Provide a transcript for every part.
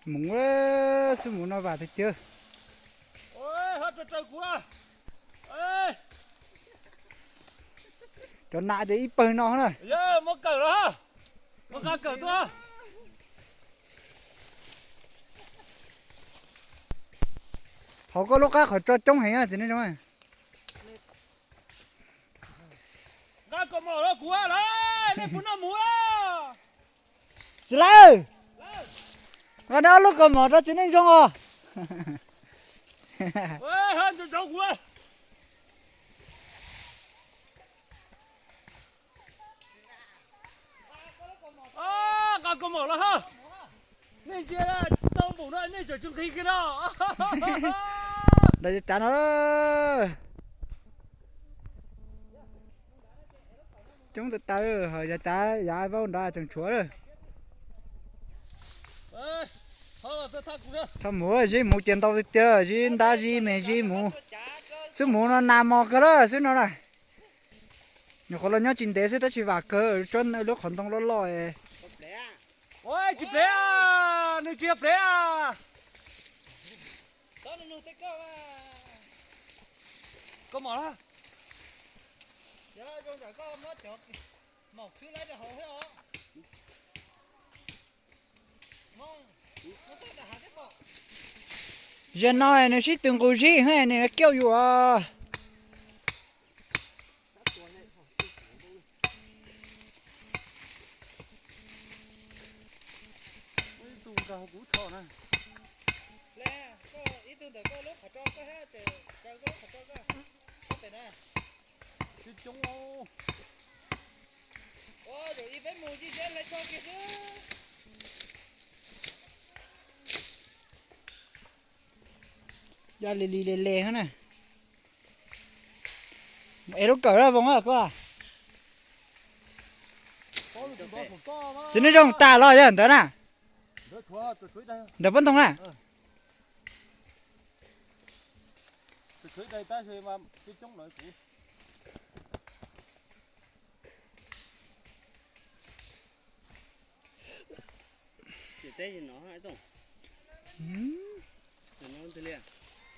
Mus, xwb mus no vam tiag tiag. Cov nas ces ib pawg no na. Hauv koj lub qab qhov tso coob heev txiv neej zoo. Txiv lawm, nqa ob lub kaus mom rau txiv neej zoo os. Nqa kaus mom los ha. Nej ntsia tau npaum no nej tseem tsis nqhis kiag no. Nqa cav no. Coob tas tas, ho yav cav yav vaub nrad tseem tshuav lawm. Txhob mus, zib mus ces ntau tiag tiag, zib ntab zib me zib mus. Xwb mus no nas mos kawg lawm xwb no na. Nyuam qhuav los nyob tsis ntev xwb tab sis vam kawg, tsob lub qhov ntoo loj loj. Tsis plev, nws tsis yog plev. Koj mom lawm. Zaum no nws sib tw nqus zib, nws kiauj yus. Ya li li le le na. Es lub kawm laj voos koj. Txiv neej zoo tas los yog ntawd na. Ntawm pob ntoo na.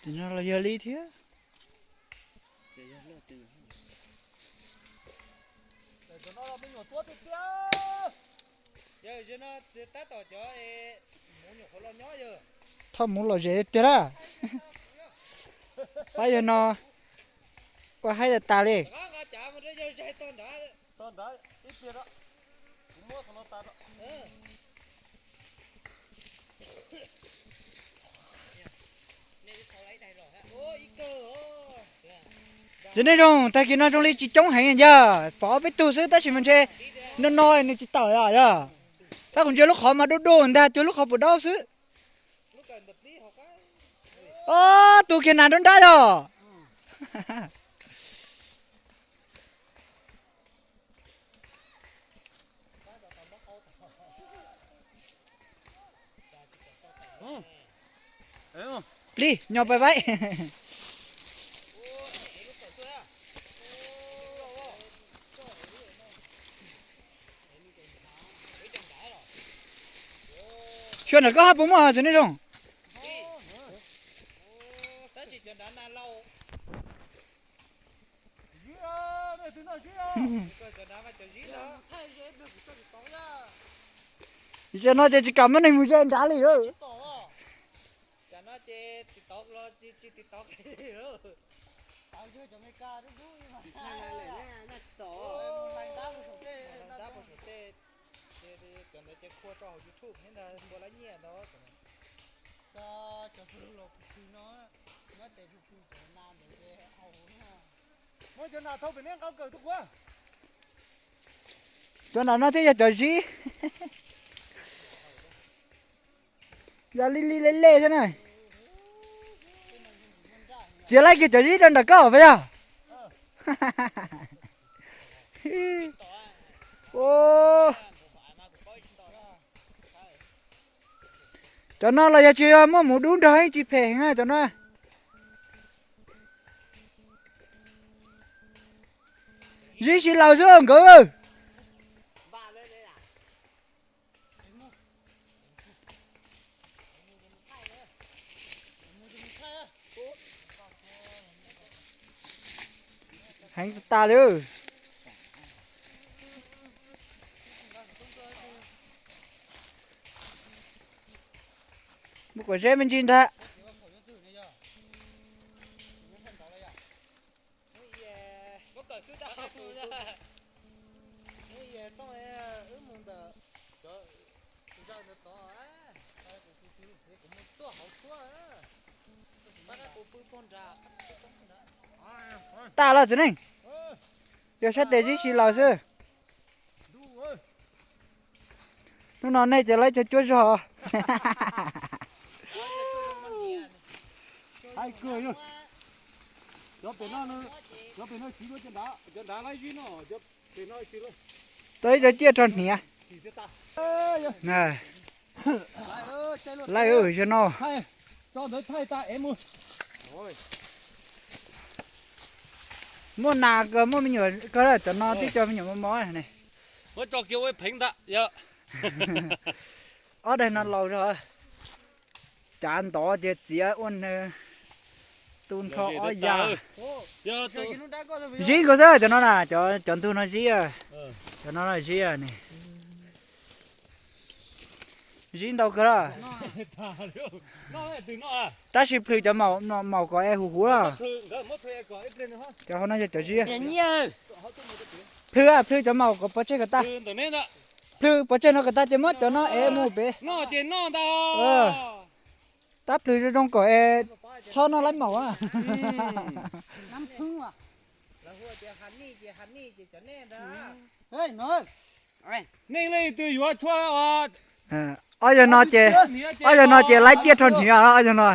Tus no los yog li thiab. Thoj mus lom zem tiag lawm. Pab yawg no ua haib tas tas li. Txiv neej zoo, tag kis no zoo li tsis coob heev yog pom ob peb tug xwb tab sis mas ntshe no no nws tsis tawm os yog. Tab kuv ntsia lub qhov mas dub dub ntag, cuag lub qhov puas daub xwb. Ob tug kiag nas nrab nrab yog. Plig nyo pais vaib. Xyov ntawm koj haj puas muaj txiv neej zoo. Zaum no ces tsis kam muab neeg mus ze nrad li. Cov nram no thiaj yog cov zib. Yog li li le le xwb na. Txiav laib kiag cov zib rau nram koj puas yog? Cov no los yog tsis yog muaj mus dub nrog ib tsis phem heev cov no. Zib si laws xwb nkawd. Heev tas li. Mus kom zeb me ntsis ntag. Tag los txiv neej, yog sab tes zib si laws xwb. Hnub no nej cov laib cov cuab zog. Tau ib co ciaj rau hniav. Laij, yog no. Muaj nas kawg, muaj me nyuam kawg, cov no twb cov me nyuam mos mos ne. Ob daim no laus zog. Cav ntov ces txiav ua nws tu nrho ob yam. Zib nkaus xwb cov no na, cov ntug no zib, cov no zib ne. Zib ntau kawg. Tab sis plhws cov maum kom es huv huv. Cov hauv no yog cov zib. Plhws, plhws cov maum kom pov tseg kom tag. Plhws pov tseg no kom tag ces muab cov no es mus pem. Tab plhws zoo zoo kom es txhob noj laib maum. Nej leej twg yuav tshuaj os. Ob yog no ces, ob yog no ces laib ciaj rau hniav, ob yog no.